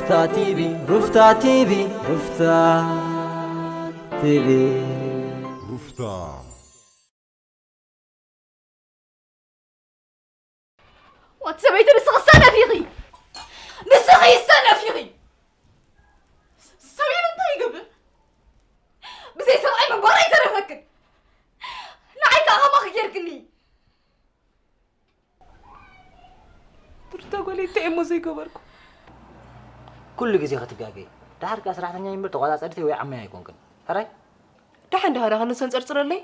ሩፍታ ቲቪ፣ ሩፍታ ቲቪ፣ ሩፍታ ቲቪ። ሩፍታ። ዋት ሰበይቲ ንስኺ ሰነፍ ኢኺ። ንስኺ ሰነፍ ኢኺ። ሰብ ኢሉ እንታይ ይገብር? ብዘይ ሰብኣይ ምንባር ኣይተረፈክን። ንዓይ ከኣ ከማኺ ጌርክኒ። ሩታ ጓለይ እንታይ እሞ ዘይገበርኩ? ኩሉ ግዜ ክትጋገይ። ደሓር ከኣ ሰራሕተኛ እምበር ተቆጻጸሪተይ ወይ ዓመይ ኣይኮንክን። ሕራይ? ደሓን ደሓን ደሓን ንሰንጸርጽረለይ።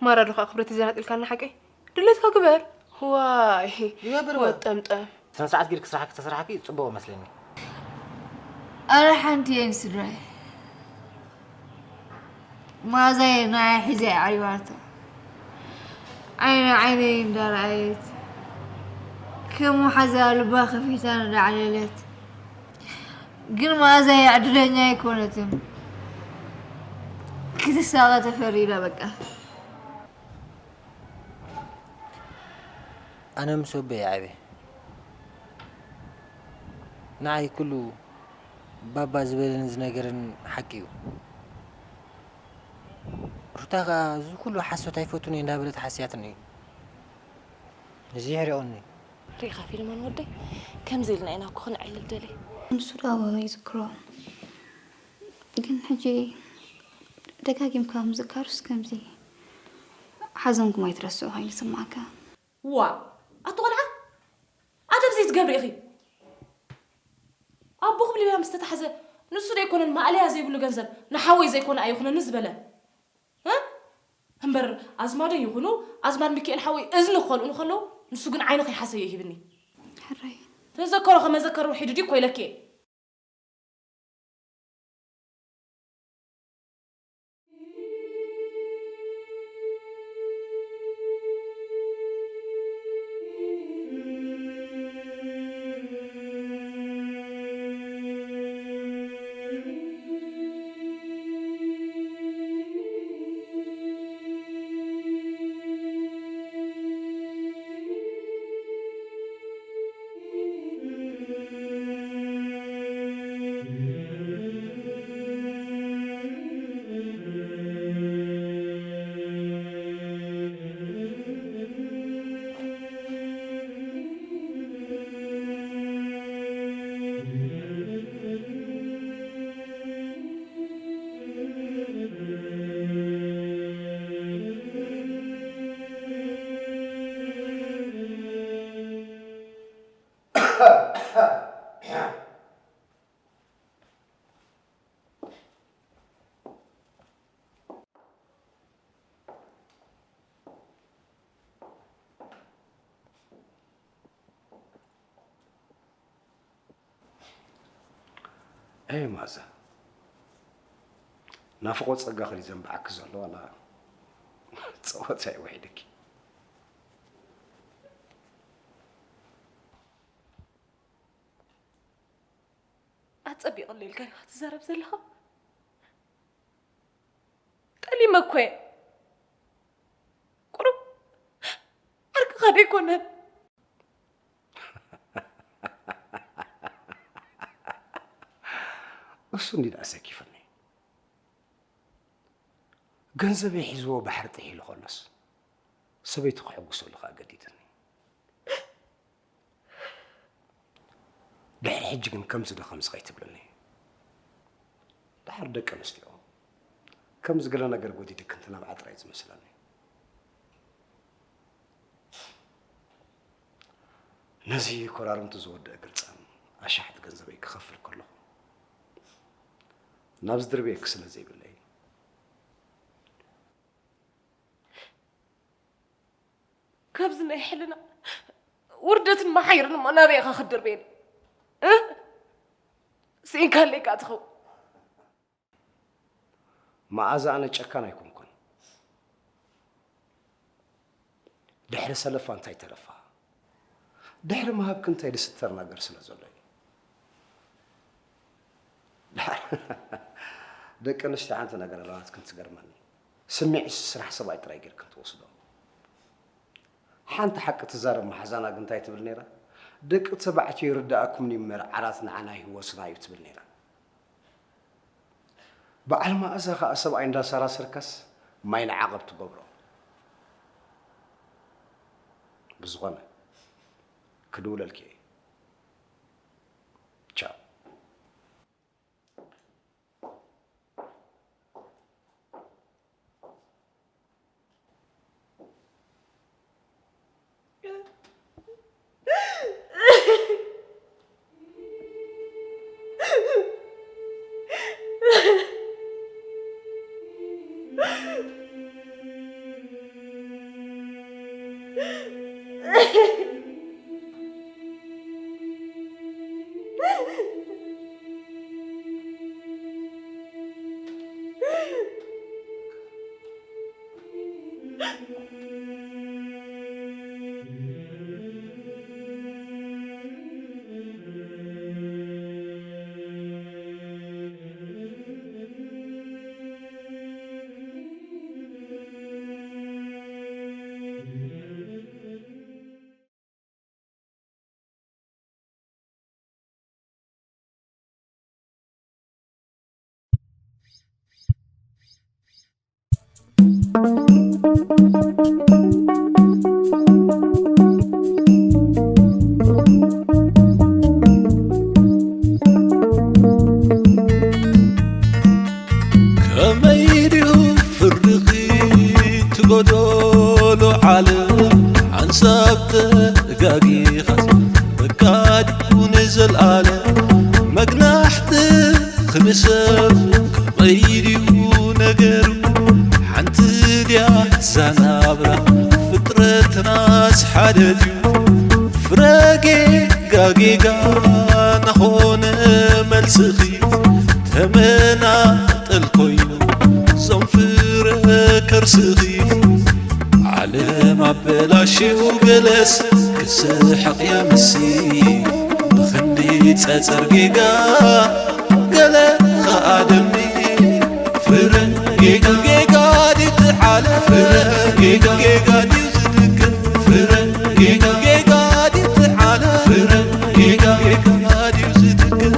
ማራ ዶ ከዓ ክብረት ይዘናጢልካና ሓቀይ? ድሌትካ ግበር። ዋይ ይገብር ወጠምጠም። ስነ ስርዓት ጌርክ ስራሕክ ተሰራሕኪ ጽቡቕ መስለኒ። ኣረ ሓንቲ እየን ስድራይ ማዛየ ንዓይ ሒዛ እያ ዓሪባቶ ዓይነ ዓይነይ እንዳረኣየት ከም ወሓዛ ልባ ከፊታ እንዳዓለለት ግን ማዛየ ዕድለኛ ኣይኮነትን ክትሳቐ ተፈሪዳ በቃ ኣነ ምስ ወበይ ዓብየ ንዓይ ኩሉ ባባ ዝበለኒ ዝነገረን ሓቂ እዩ። ሩታ ከኣ እዚ ኩሉ ሓሶት ኣይፈቱን እየ እንዳበለት ሓስያትኒ እዩ። እዚ ይሕሪቑኒ። ሪኢኻ ፊልሞን ወደይ ከምዚ ኢልና ኢና እኮ ክንዕልል ደልየ። ንሱ ዶ ይዝክሮ ግን ሕጂ ደጋጊምካ ምዝካሩስ ከምዚ ሓዘንኩም ኣይትረስዑ ኮይኑ ይስማዓካ። ዋእ ኣቲ ቆልዓ ኣደብ ዘይትገብሪ ኢኺ። ኣቦኹም ሊብያ ምስ ተታሕዘ ንሱ ደይኮነን ማእለያ ዘይብሉ ገንዘብ ንሓወይ ዘይኮነ ኣይኹነኒ ዝበለ እ እምበር ኣዝማደይ ይኹኑ ኣዝማድ ሚኪኤል ሓወይ እዝኒ ክኸልኡ ንኸለዉ ንሱ ግን ዓይኑ ከይሓሰየ ይሂብኒ። ሕራይ ተዘከሮ ከመዘከር ውሒዱ ድዩ እኮ ኢለኪ እየ። ኣየ ማዛ ናፍቖት ጸጋ ኸዲ ዘንብዓኪ ዘሎ ዋላ ጸወታ እዩ ውሒድኪ። ኣጸቢቕለይ ኢልካ ዲኻ ትዛረብ ዘለኻ? ጠሊመ እኮ እየ። ቁሩብ ዓርክኻ ዶ ኣይኮነን? እሱ እንዲ ደኣ ሰኪፈኒ። ገንዘበይ ሒዝዎ ባሕሪ ጥሒሉ ከሎስ ሰበይቱ ከሐጉሰሉ ከኣ ገዲድኒ። ድሕሪ ሕጂ ግን ከምዚ ዶ ከምዚ ከይትብልኒ። ደሓር ደቂ ኣንስትዮ ከምዚ ገለ ነገር ጎዲድክን ትነብዓ ጥራይ ዝመስለኒ። ነዚ ኮራርምቱ ዝወድእ ግልጻን ኣሻሕቲ ገንዘበይ ክኸፍል ከለኹ ናብ ዝድርብየኪ ስለ ዘይብለይ ካብዚ ናይ ሕልና ውርደትን መሓይርን እሞ ናበይ ኢኻ ክትድርበየኒ? እ? ስኢንካለይ ከኣ ትኸውን። መኣዛ ኣነ ጨካን ኣይኮንኩን። ድሕሪ ሰለፋ እንታይ ተረፋ? ድሕሪ ምሃብኪ እንታይ ዝስተር ነገር ስለ ዘሎ እዩ። ደቂ ኣንስትዮ ሓንቲ ነገር ኣለዋትክን ትገርመኒ። ስምዒት ስራሕ ሰብኣይ ጥራይ ጌርክን ትወስዶ። ሓንቲ ሓቂ ትዛረብ መሓዛና ግን እንታይ ትብል ነይራ? ደቂ ተባዕትዮ ይርዳእኩም እዩ እምበር ዓራት ንዓና ይህወስና እዩ ትብል ነይራ። በዓል መኣዛ ኸኣ ሰብኣይ እንዳሰራሰርካስ ማይ ንዓቐብ ትገብሮ። ብዝኾነ ክድውለልኪ እየ። ቻው። ከመይ ድዩ ፍርድኺ ትጎደሎ ዓለም ሓንሳብ ተጋጊኻስ በቃ ድዩ ንዘልኣለም መግናሕትኺ ንሰብ ከመይ ድዩ ነገሩ ሓንቲ ድያ እዛ ናብራ ፍጥረትናስ ሓደ ድዩ ፍረ ጌጋ ጌጋ ናኾነ መልስኺ ተመናጠል ኮይኑ ዞም ፍረ ከርስኺ ዓለም ኣበላሽው ገለስ ክስሕቕ የምሲ ብኽንዲ ጸጸር ጌጋ ገለ ኸኣ ደሚ ፍረ ጌጋ ጌጋ ድዩ ትዓለ ፍረ ጌጋ ጌጋ ድዩ ዝድገም ፍረ ጌጋ ጌጋ ድዩ ትዓለ ፍረ ጌጋ ጌጋ ድዩ ዝድገም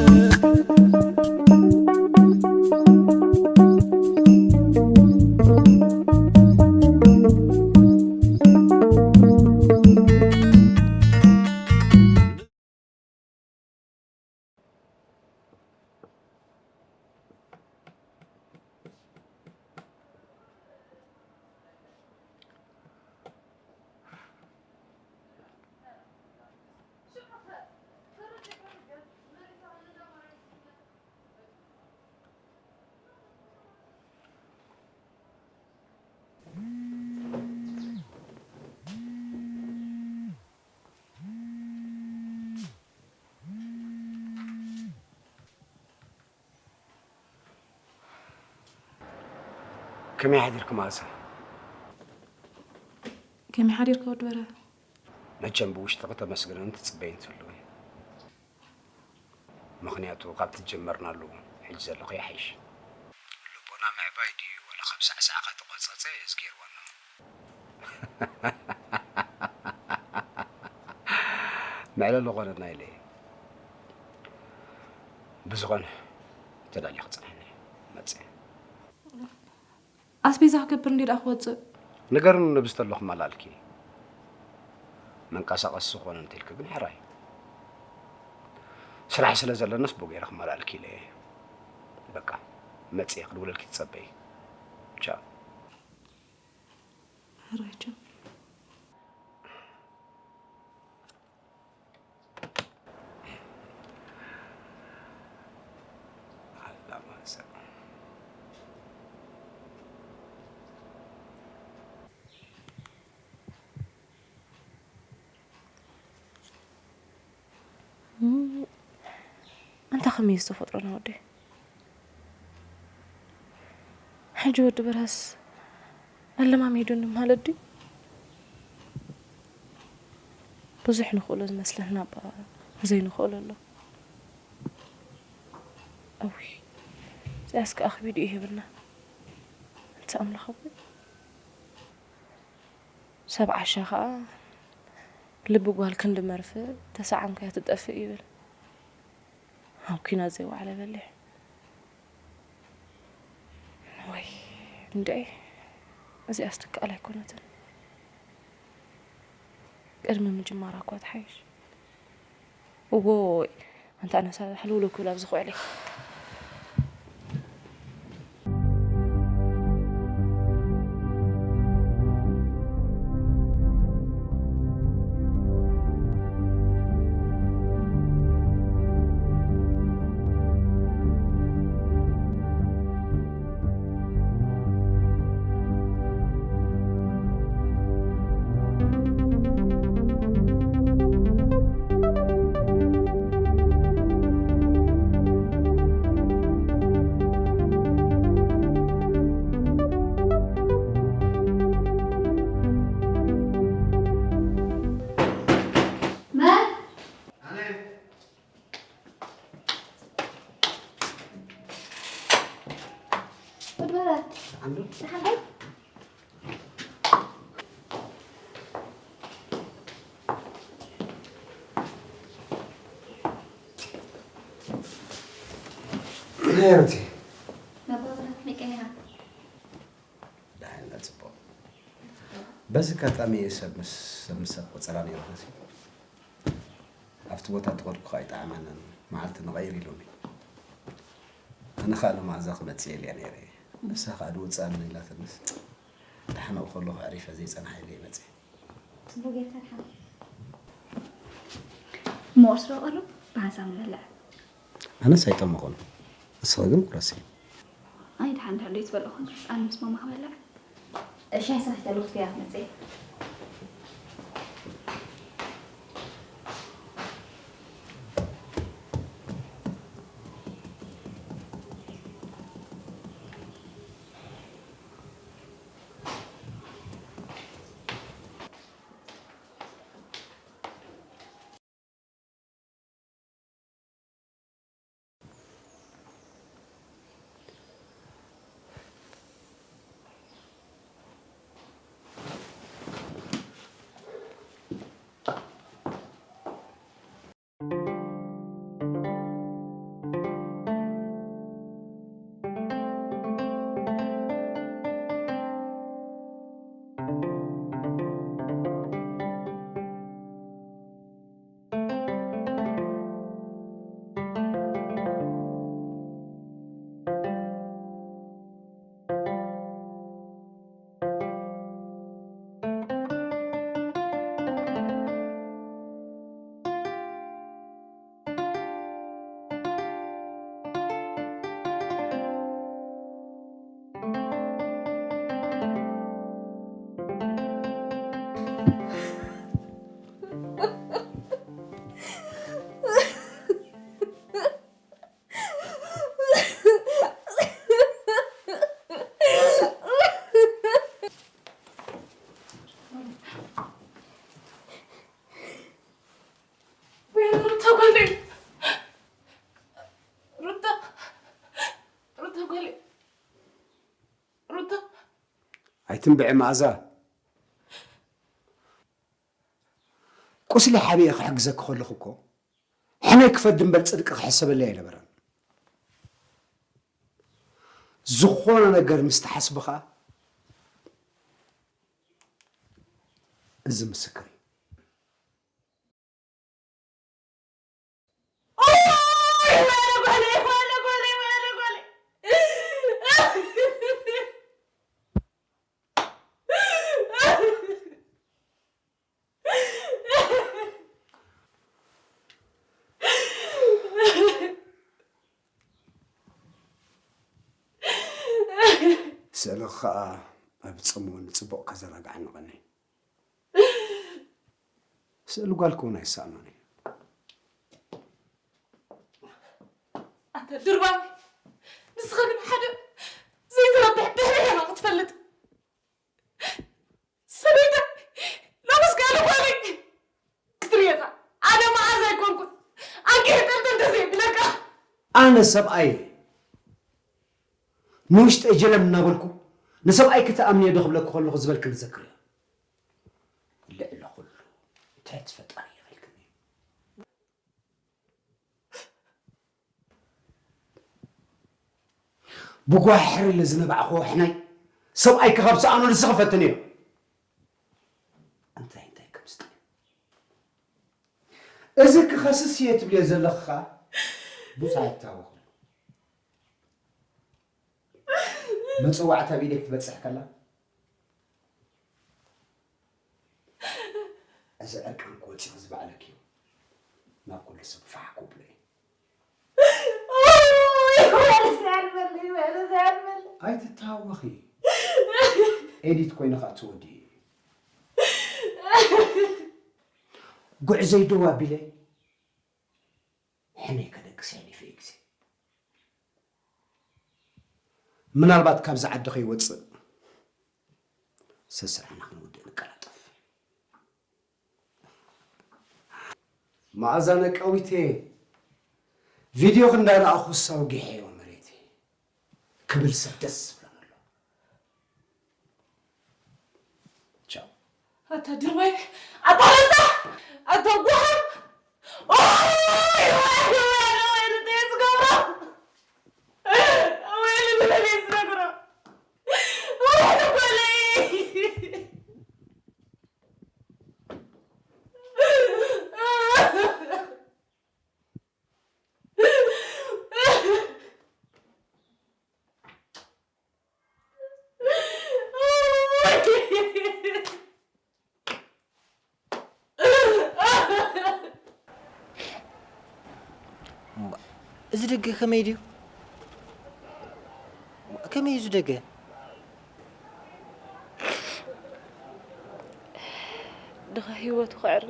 ከመይ ሓዲርኪ መኣዛ? ከመይ ሓዲርካ ወዲ በርሀ? መቸም ብውሽጥኺ ተመስግንን ትጽበይን ትህልዊ። ምኽንያቱ ካብቲ ዝጀመርናሉ ሕጂ ዘለኹ ይሓይሽ። ልቦና ምዕባይ ድዩ ወላ ካብ ሳዕሳዕካ ተቖጸጸ እዝጊሄር ዋና። መዕለሊ ኾነና ኢለ እየ። ብዝኾነ ተዳሊኺ ጽንሕኒ መጽእ። ኣስቤዛ ክገብር እንዴ ደኣ ክወጽእ? ንገርኒ ነብዚ ተሎ ክመላልኪ። መንቀሳቐሲ ዝኾነ እንተልኪ ግን ሕራይ። ስራሕ ስለ ዘለንስ ብኡ ገይረ ክመላልኪ ኢለ እየ። በቃ መጽየ ክድውለልኪ ትጸበይ። ቻው። ሕራይ ቻው። ኣንታ ከመይ ዝተፈጥሮና ወደይ? ሕጂ ወዲ በርሀስ ኣለማሚዱኒ ማለት ድዩ? ብዙሕ ንኽእሎ ዝመስለና እባ ዘይንኽእሎ ኣሎ። እውይ፣ እዚኣስ ከኣ ከቢድ እዩ ይህብና። ኣንታ ኣምላኽ ኣቦይ። ሰብ ዓሻ ኸኣ ልቢ ጓል ክንዲ መርፍእ ተሰዓምካያ ትጠፍእ ይብል። ኣብ ኲናት ዘይወዓለ በሊሕ። ወይ እንድዒ፣ እዚኣስ ትከኣል ኣይኮነትን። ቅድሚ ምጅማራ እኳ ትሓይሽ። እዎይ፣ ኣንታ ኣነሳ ሓልውለው ክብል ኣብዚ ኹዕለይ። መን? ኣነ። ወዲ በረድ። ዓንዱ። ደሓን ዶ? ነይ ኣንቲ። ናባ በረድ፣ መቀኒኻ። ደሓን፣ ጽቡቕ። በዚ ኣጋጣሚ ሰብ ምስ፣ ሰብ ምስ ሰብ ቆጸራ ነይሩና ሲ። ኣብቲ ቦታ ተቐድኩ ከኣ ኣይጠዓመንን፣ መዓልቲ ንቐይር ኢሉኒ። ኣነ ከኣ ንመኣዛ ክመጽእ እየ ኢለያ ነይረ። ንሳ ከኣ ድውጽኣኒ ኢላትንስ፣ ደሓን ኣብኡ ከለኹ ኣዕሪፈ ዘይጸንሓ ኢለ እየ መጽየ። ጽቡቕ ጌርካ ድሓን። እሞ ቁርሲ ዶ ቀርብ? ብሓንሳብ ንበልዕ። ኣነስ ኣይጠመኹን። ንስኺ ግን ቁረሲ። ኣይ፣ ድሓን ድሕር ዘይትበልዑ ኮንካስ ኣነ ምስ ማማ ክበልዕ። ሻሂ ሰቲተ ኣለኹ፣ ክያ ክትመጽእ። ወይ ሩታ ጓለይ። ሩታ፣ ሩታ ጓለይ። ሩታ። ኣይትንብዒ መኣዛ። ቁስሊ ሓቢኤ ክሕግዘኪ ከለኹ እኮ ሕነይ ክፈዲ እምበር ጽድቂ ክሕሰበለይ ኣይነበረን። ዝኾነ ነገር ምስ ትሓስቢ ኸኣ እዚ ምስክር እዩ። ኦይ፣ ወይለ ጓለይ፣ ወይለ ጓለይ፣ ወይለ ጓለይ። ስእልኺ ኸኣ ኣብ ጽምዋ ንጽቡቕ ከዘናግዓኒ ቀንየ። ስእሊ ጓልኪ እውን ኣይሰኣኖን እዩ። ኣንታ ድርባይ፣ ንስኻ ግን ሓደ ዘይትረብሕ ብሕብሕ ኢኻ ክትፈልጥ። ሰበይታ፣ ሎምስ ገለ ጓለይ ክትርእየካ። ኣነ መኣዝ ኣይኮንኩን። ኣንቂሐ ጠልጠል ተዘይብለካ። ኣነ ሰብኣይ ንውሽጠይ ጀለም እናበልኩ፣ ንሰብኣይ ክትኣምንዮ ዶ ክብለኪ ከለኹ ዝበልክኒ ዘክርዮ። ልዕሊ ኩሉ፣ እቲ ኣቲ ፈጣሪ ይኽልክኒ። ብጓሕሪ ለዝነባዕኹዎ ሕናይ ሰብኣይ ክኸብ ሰኣኑ ንስኺ ፈትንዮ። እንታይ እንታይ ከም ዝጠ-፣ እዚ ክኸስስ እየ ትብልዮ ዘለኻ ብዙሕ ኣይታወኽሉ። መጸዋዕታ ብኢደይ ክትበጽሕ ከላ፣ እዚ ዕርቃንኪ ወጺኺ ዝበዕለኪዮ ናብ ኩሉ ሰብ ፋሕ ክብሎ እየ። ኣይትታወኺ። ኤዲት ኮይነ ከዓ ትወዲ። ጉዕዘይ ደው ኣቢለ ሕነይ ከደቅስ የሕሊፈ ግዜ። ምናልባት ካብዚ ዓዲ ከይወፅእ ሰስርሕና ክንውድእ ንቀላጠፍ። መኣዛ ነቃዊቴ፣ ቪድዮ ክንዳረኣኹ ሳውጊሐዮ መሬቴ ክብል ሰብ ደስ ዝብለኒ ኣሎ። ቻው። ኣታ ድርባይ፣ ኣታ ረሳሕ፣ ኣታ ጓሓፍ። ኦይ፣ ወይ፣ ወይ፣ ወይ፣ እንታይ ዝገብሮ? ወይ፣ እንታይ ዝነግሮ? ወይ፣ በለይ። እዚ ደገ ከመይ ድዩ? ከመይ እዩ እዚ ደገ? ድኻ ህይወቱ ከዕሪ፣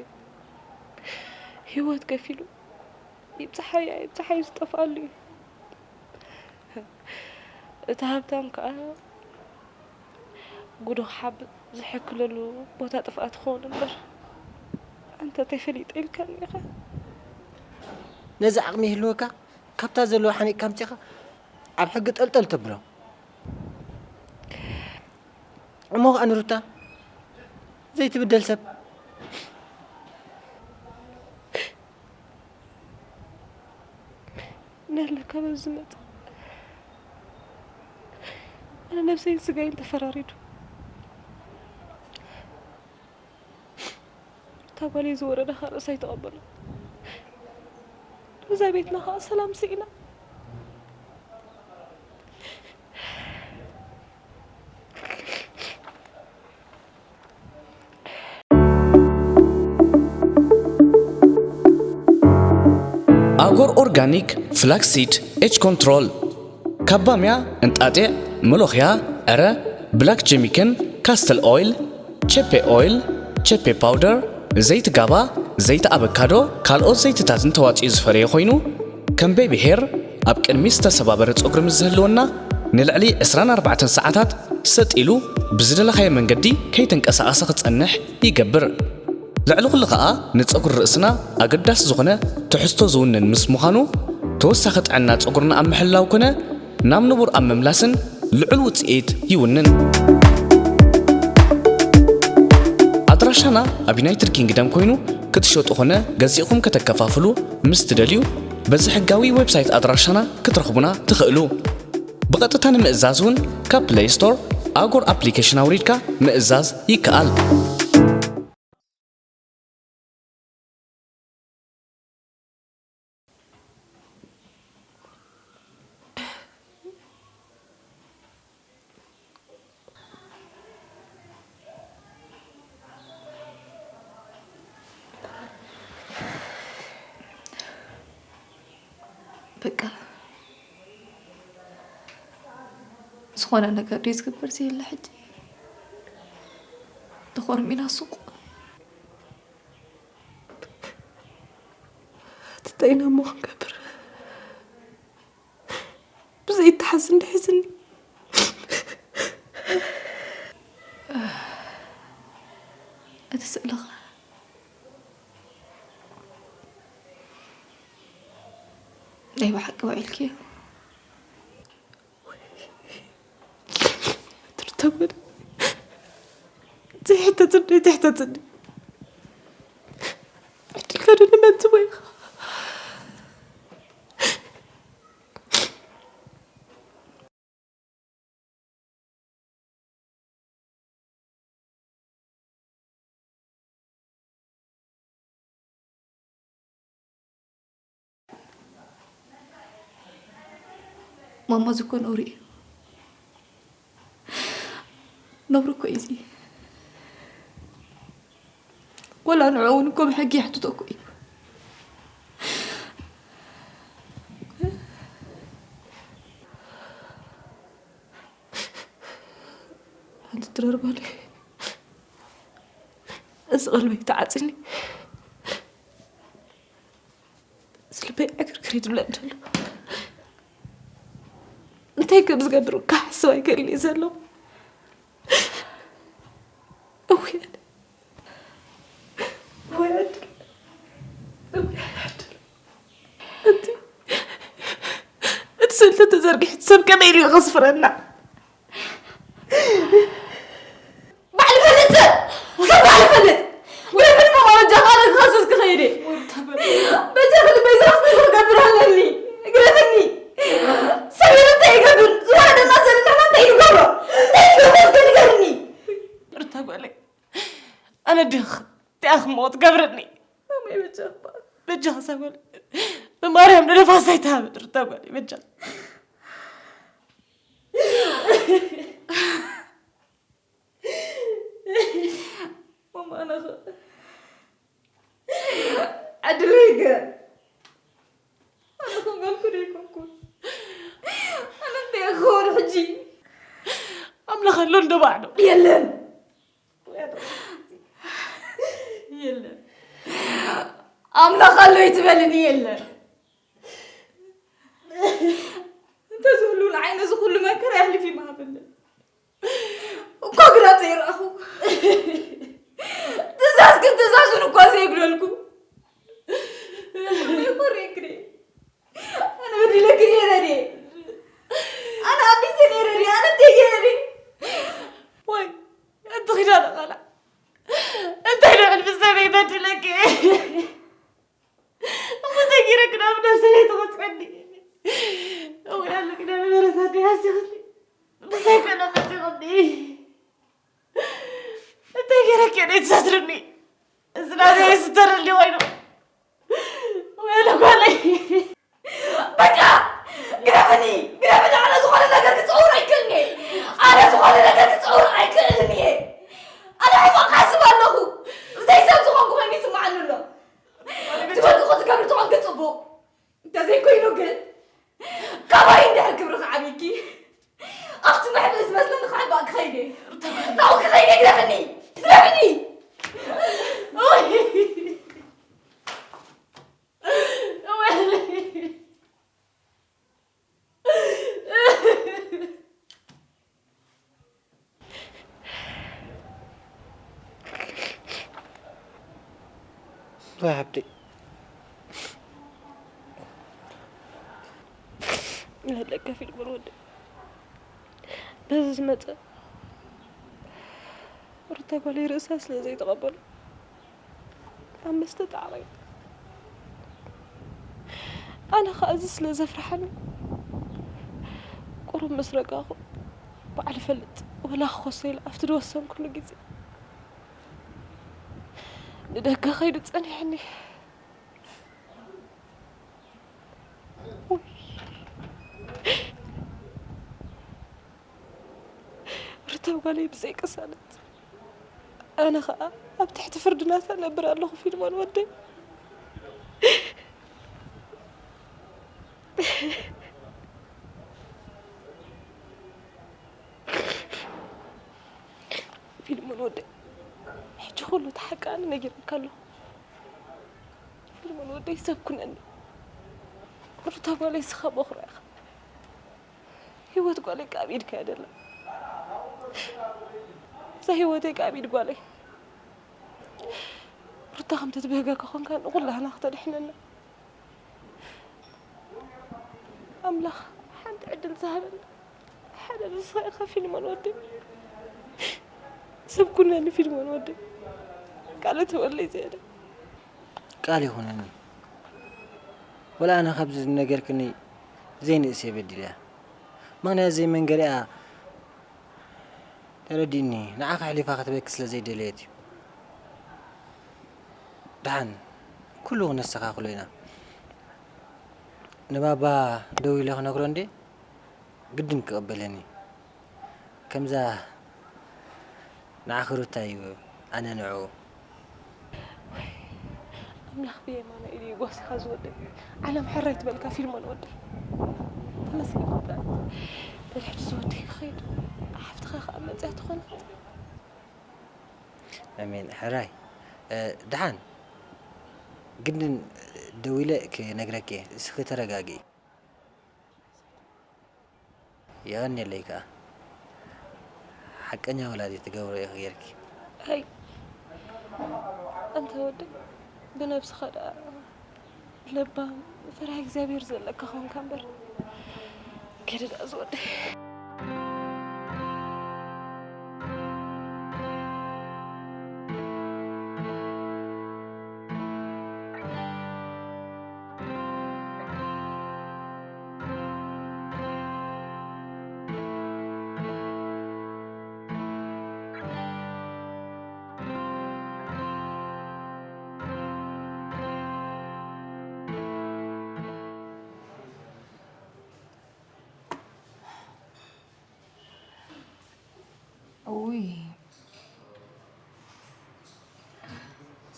ህይወት ከፊሉ ይብጽሓዮ ኣይብጽሓዮ ዝጠፍኣሉ እዩ። እቲ ሃብታም ከኣ ጉዱ ክሓብእ ዝሕክለሉ ቦታ ጥፍኣት ክኸውን እምበር፣ ኣንታ ተፈሊጠ ኢልካኒ ኢኻ። ነዚ ዓቕሚ ይህልወካ፣ ካብታ ዘለዋ ሓኒቕካ ኣምጺኻ ኣብ ሕጊ ጠልጠል ተብሎ። እሞ ኸኣ ንሩታ ዘይትብደል ሰብ። ነለ ካበብ ዝመጽእ ኣነ ነብሰይን ስጋይን ተፈራሪዱ። እታ ጓለይ ዝወረዳ ኻእ ርእሳ ኣይተቐበሎ። እዛ ቤትና ኸኣ ሰላም ስኢና። ኣጎር ኦርጋኒክ ፍላክሲድ ኤጅ ኮንትሮል ካብ ባምያ፣ እንጣጢዕ፣ መሎኽያ፣ ዕረ፣ ብላክ ጀሚክን ካስተል ኦይል፣ ቼፔ ኦይል፣ ቼፔ ፓውደር፣ ዘይቲ ጋባ፣ ዘይቲ ኣበካዶ፣ ካልኦት ዘይትታትን ተዋጺኡ ዝፈረየ ኮይኑ ከም ቤቢ ሄር ኣብ ቅድሚት ዝተሰባበረ ጸጉሪ ምስ ዝህልወና ንልዕሊ ዕስራን ኣርባዕተን ሰዓታት ሰጥ ኢሉ ብዝደለኻዮ መንገዲ ከይተንቀሳቐሰ ክጸንሕ ይገብር። ልዕሊ ኩሉ ኸኣ ንጸጉሪ ርእስና ኣገዳሲ ዝኾነ ትሕዝቶ ዝውንን ምስ ምዃኑ ተወሳኺ ጥዕና ጸጉርና ኣብ ምሕላው ኮነ ናብ ንቡር ኣብ ምምላስን ልዑል ውጽኢት ይውንን። ኣድራሻና ኣብ ዩናይትድ ኪንግደም ኮይኑ ክትሸጡ ኾነ ገዚእኹም ከተከፋፍሉ ምስ ትደልዩ በዚ ሕጋዊ ዌብሳይት ኣድራሻና ክትረኽቡና ትኽእሉ። ብቐጥታ ንምእዛዝ እውን ካብ ፕለይ ስቶር ኣጎር ኣፕሊኬሽን ኣውሪድካ ምእዛዝ ይከኣል። በቃ ዝኾነ ነገር ድዩ ዝግበር ዘየለ ሕጂ ተኾርሚና ሱቕ ትተይና እሞ ክንገብር ብዘይተሓዝ እንድሕዝኒ እቲ ስእልኻ ናይ ብሓቂ ውዒልክዮ ትርተብል ዘይሕተትኒ ዘይትሕተትኒ ንመን ትቦ ኢኻ? ማማ፣ እዚ እኮ ነውሪ እዩ። ነውሪ እኮ እዩ እዚ። ወላ ንዕኡ እውን እኮ ብሕጊ የሕትቶ እኮ እዩ። ሓንቲ ትረርባሉ። እዚ ቀልበይ ተዓፂኒ። እዚ ልበይ ዕግርግር ይድብለኒ ዘሎ። እንታይ ከም ዝገብር ክሓስብ ኣይክእልን እየ ዘሎ። እውይ ኣነ። እውይ ዕድል። እውይ ዕድል። እቲ፣ እቲ ስእሊ ተዘርጊሑ ሰብ ከመይ ኢሉ እዩ ከስፍረና? ባዕሊ ፈልጥ ሰብ! ሰብ ባዕሊ ፈልጥ! ግረፍኒ ማማ፣ በጃኻ፣ ኣነ ክኸስስ ክኸይድ እየ። በጃኻ ልበይ ዝኸስስ ክገብር ኣለኒ። ግረፍኒ። ሰብ ኢሉ እንታይ ይገብር? ዝወረደና ሰብ ንሕና እንታይ ንገብሮ? እንታይ ንገብሮ እስከ ንገርኒ። ሩታ ጓለይ፣ ኣነ ድኽ፣ እንታይ ክመውት ገብርኒ። ማማይ በጃኻ። በጃኻ ሰብ ጓለይ። ብማርያም ንነፋስ ኣይትሃበኒ ሩታ ጓለይ፣ በጃኻ። ማማ፣ ኣነ ኸ ዕድለይ ገ-፣ ኣነ ኸ ገልኩ ዶ ኣይኮንኩን? ኣነ እንታይ ክኸውን ሕጂ? ኣምላኽ ኣሎ እንዶ ባዕሉ። የለን። የለን። ኣምላኽ ኣሎ ይትበልኒ የለን። እንተዝህሉ ንዓይ ነዚ ኩሉ መከራ የሕልፍ ይምሃበኒ። እኮ ግራት ዘይረኣኹ። ትእዛዝ ግን ትእዛዙን እኳ ዘይግደልኩ። ይኹን ሬክሬ። ኣነ በዲለኪ ነይረ ድየ? ኣነ ኣቢዘ ነይረ ድየ? ኣነ እንታይ ገይረ ድየ? ወይ፣ ኣንቲ ኪዳነ ቃልዕ። እንታይ ልዕል ብሰበይ በዲለኪ? እሞ እንታይ ገይረ ክዳን ነብሰይ ትቐጽዐኒ? እሞ ያለ ክዳን ምሕረት ኣደይ ሃሲኽኒ። ብዘይ ክእለት መጺኽኒ። እንታይ ገይረኪ እየ ዘይትሰትርኒ? እዚ ናተይ ይስተረሊ ኮይኑ። ወይለ ጓለይ። በቃ! ግደፍኒ! ግደፍኒ! ኣነ ዝኾነ ነገር ክጸውር ኣይክእልን እየ። ኣነ ዝኾነ ነገር ክጸውር ኣይክእልን እየ። ኣነ ሕማቕ ክሓስብ ኣለኹ። ብዘይ ሰብ ዝኾንኩ ኮይኑ ይስምዓኒ ኣሎ። ትበልኩ ክትገብሪ ተኾንኪ ጽቡቕ። እንተዘይኮይኑ ግን፣ ካባይ እንድሕር ክብሪ ክዓብይኪ፣ ኣብቲ መሕብኢ ዝመስለኒ ክዓባእ ክኸይድ እየ። ናብኡ ክኸይድ እየ፣ ግደፍኒ! ግደፍኒ! ኦይ! ኦይ! ወይ ሓብተይ፣ ይሃለካ ፊልሞን ወደይ። በዚ ዝመጸ ሩታ ጓለይ ርእሳ ስለ ዘይተቐበሎ ኣብ መስተ ተዓቒቡ። ኣነ ኸኣ እዚ ስለ ዘፍርሓኒ ቁሩብ ምስ ረጋኹ ባዕሉ ይፈልጥ ወላ ክኸሶ ኢለ ኣብቲ ዝወሰንኩሉ ግዜ ንደገ ከይዱ ጸኒሑኒ። ውይ። ሩታ ጓለይ ብዘይ ቅሳነት። ኣነ ኸኣ ኣብ ትሕቲ ፍርዲ ናታ እነብር ኣለኹ ፊልሞን ወደይ። ፊልሞን ወደይ፣ ሕጂ ኩሉ እቲ ሓቂ ኣነ ነጊረካ ኣለኹ። ፊልሞን ወደይ ሰብ ኩነኒ። ሩታ ጓለይ ንስኻ በኹራ ኢኻ። ህይወት ጓለይ ከኣ ኣብ ኢድካ እያ ዘላ። እዛ ህይወተይ ከኣ ኣብ ኢድ ጓለይ። ሩታ ከምቲ ትብህገካ ኮንካ ንኹላህና ክተድሕነና። ኣምላኽ ሓንቲ ዕድል ዝሃበና ሓደ ንስኻ ኢኻ ፊልሞን ወደይ። ሰብ ኩነኒ ፊልሞን ወደይ። ቃለ ተወለይ ዝያዳ። ቃል ይኹነኒ። ወላ ኣነ ካብዚ ዝነገርክኒ ዘይንእስ እየ በዲለያ። ምኽንያት ዘይመንገሪኣ ተረዲእኒ፣ ንዓኻ ኣሕሊፋ ክትበኪ ስለ ዘይደለየት እዩ። ደሓን ኩሉ ክነስተኻኽሎ ኢና። ንባባ ደዊለ ክነግሮ እንዴ ግድን ክቕበለኒ። ከምዛ ንዓኺ ሩታ እዩ ኣነ ንዕኡ። ኣምላኽ ብየማኑ ኢሉ ይጓሲኻ ዝወደይ። ዓለም ሕራይ ትበልካ ፊልሞን ወደይ። ተመስገን ወደይ። ድሕሪ ዝወደይ ክኸይድ ሓፍትኻ ከኣ መጽያ ትኾነት። ኣሜን ሕራይ። ደሓን ግድን ደዊለ ክነግረኪ እየ። እስኺ ተረጋግኢ። የቐንየለይ ከኣ። ሓቀኛ ወላዲት ትገብሮ ኢኺ ጌርኪ። ኣይ ኣንታ ወደይ ብነብስኻ ደኣ ለባም ፈሪሃ እግዚኣብሄር ዘለካ ኾንካ እምበር ገለ ደኣ ዝወደይ። ውይ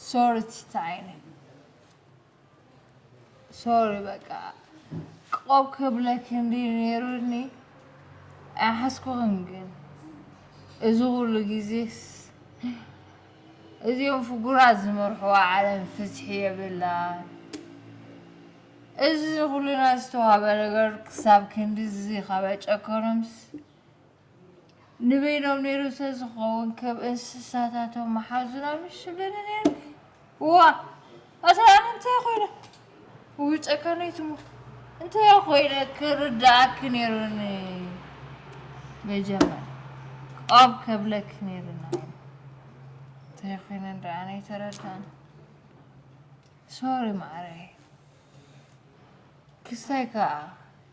ሶሪ ቲታ ዓይነይ ሶሪ በቃ ቆብ ከብለኪ እንድዩ ነይሩኒ ኣይሓስኩኽን ግን እዚ ኩሉ ግዜስ እዚኦም ፍጉራት ዝመርሕዋ ዓለም ፍትሒ የብላን እዚ ኩልና ዝተዋህበ ነገር ክሳብ ክንድዚ ካብ ኣጨከኖምስ ንበይኖም ነይሩ ተዝኸውን ከም እንስሳታቶም ምሓዙና ምሽ ይብለኒ ነይሩ። እዋ ኣታ ኣነ እንታይ ኮይነ? ውይ ጨካነይቲ እሞ እንታይ ኮይነ ክርድኣኪ ነይሩኒ መጀመርያ ቆብ ከብለኪ ነይሩኒ እንታይ ኮይነ እንድኣ ኣነ ኣይተረድኣን ሶሪ ማዓረይ ክስታይ ከዓ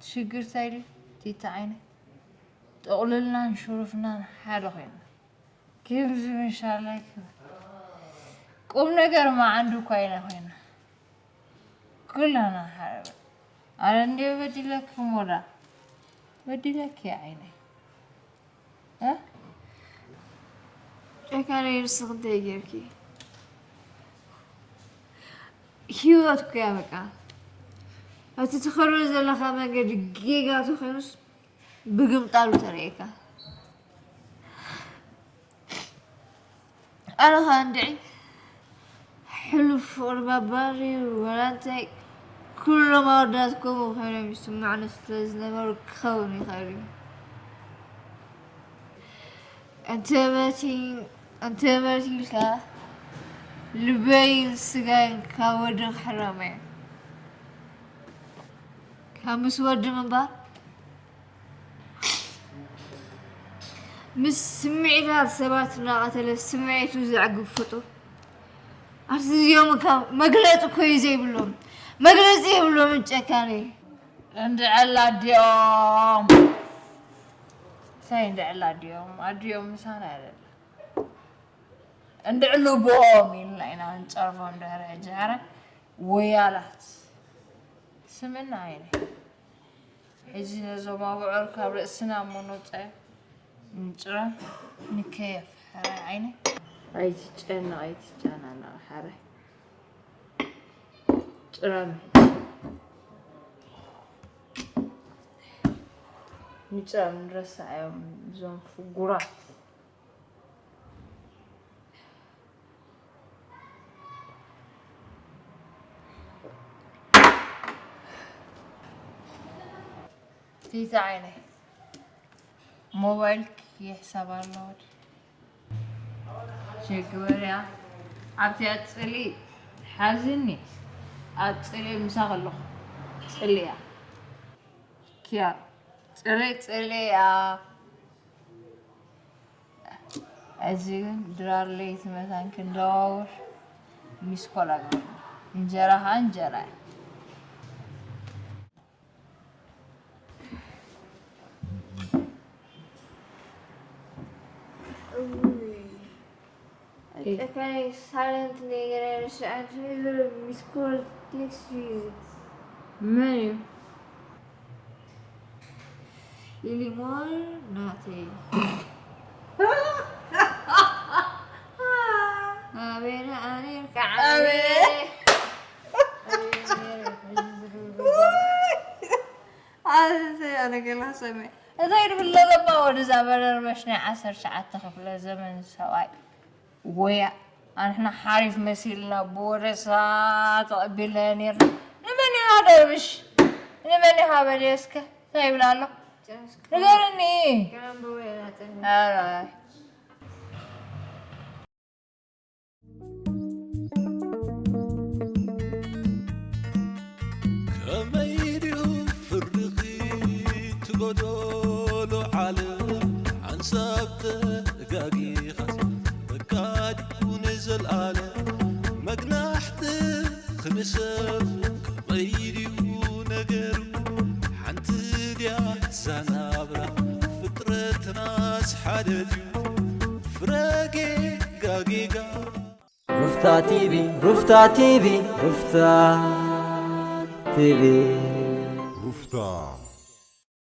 ሽግር እንታይ ድዩ ቲቲ ዓይነይ ጥቕልልናን ሽሩፍናን ሓደ ኮይና ከምዚ ምሻላይ ክብል ቁም ነገር መዓንዱ እኳ ኢና ኮይና ኩላና ሓደ ኣረ እንድየ በዲለኪ ሞዳ በዲለኪ ዓይነይ እ ጨካነይ ንስኺ እንታይ ጌርኪ ህይወት እኮ እያ በቃ እቲ ትኸዶ ዘለኻ መንገዲ ጌጋ ተኾይኑስ ብግምጣሉ ተርእየካ። ኣነ ኸኣ እንድዒ ሕሉፍ ፍቕሪ ባባር እዩ ወላ እንታይ ኩሎም ኣወዳት ከምኡ ኮይኖም ይስምዑኒ ስለ ዝነበሩ ክኸውን ይኽእል እዩ። እንተ መቲን እንተ መቲልካ ልበይን ስጋይን ካብ ወዲ ክሕረም እየ ካብ ምስ ወዲ ምንባር ምስ ስምዒታት ሰባት እናቐተለ ስምዒቱ ዘዕግብ ፍጡር ኣርትዚኦም እካ መግለፂ እኮ እዩ ዘይብሎም መግለፂ የብሎምን ጨካኒ እንድዕላ ኣዲኦም እንታይ እንድዕላ ኣዲኦም ኣዲኦም ምሳና ያለላ እንድዕሉ ቦኦም ኢልና ኢና ንፀርፎም ድሕሪ ሕጂ ሓረ ወያላት ስምና ዓይነ ሕጂ ነዞም ኣቡዑር ካብ ርእስና እሞ ነውፀዮ ምንጭራም ንከየፍ ሓረ ዓይነ ኣይትጨነቕ ኣይትጨናነቕ ሓረ ጭራም ምጫ ንረሳ እዮም እዞም ፍጉራት ቲቲ ዓይነይ ሞባይልኪ ይሕሰብ ኣለዎ ሸግበርያ ኣብቲ ኣፅሊ ሓዝኒ ኣፅሊ ምሳኽ ኣለኹ ፅልያ ኪያ ፅሊ ፅልያ እዚ ግን ድራር ለይቲ መታን ክንደዋወል ሚስኮል ኣግበርኒ እንጀራ ኸዓ እንጀራ እዩ። እውይ፣ ጨካኝ ሳይለንት ነገር ያለሽ አንቺ ሚስ ኮል ቴክስት ዩ። መን እዩ? ኢሊሞን ናተይ። ኣቤና ኣኔርካ ዓቤ። ኣቤ። ኣነ ገና ሰሚዐ። እንታይ ድብሎ ዘባ ወዲ እዛ በደርበሽ ናይ ዓሰርተ ትሽዓተ ክፍለ ዘመን ሰብኣይ። ወያ፣ ኣንሕና ሓሪፍ መሲልና ብወረሳ ተቐቢልና ነርና። ንመን ኢኻ ደርብሽ? ንመን ኢኻ በልዮ እስከ? እንታይ ይብል ኣሎ? ንገርኒ። ኧረ። ከመይ ድዩ ፍርድኺ ትጎደሎ ዓለም ሓንሳብ ተጋጊኻስ በቃ ድዩ ንዘልኣለም መግናሕትኺ ንሰብ ከመይ ድዩ ነገሩ ሓንቲ ድያ እዛ ናብራ ፍጥረትናስ ሓደ ድዩ ፍረ ጌጋ ጌጋ ሩፍታ ቲቪ ሩፍታ ቲቪ ሩፍታ ቲቪ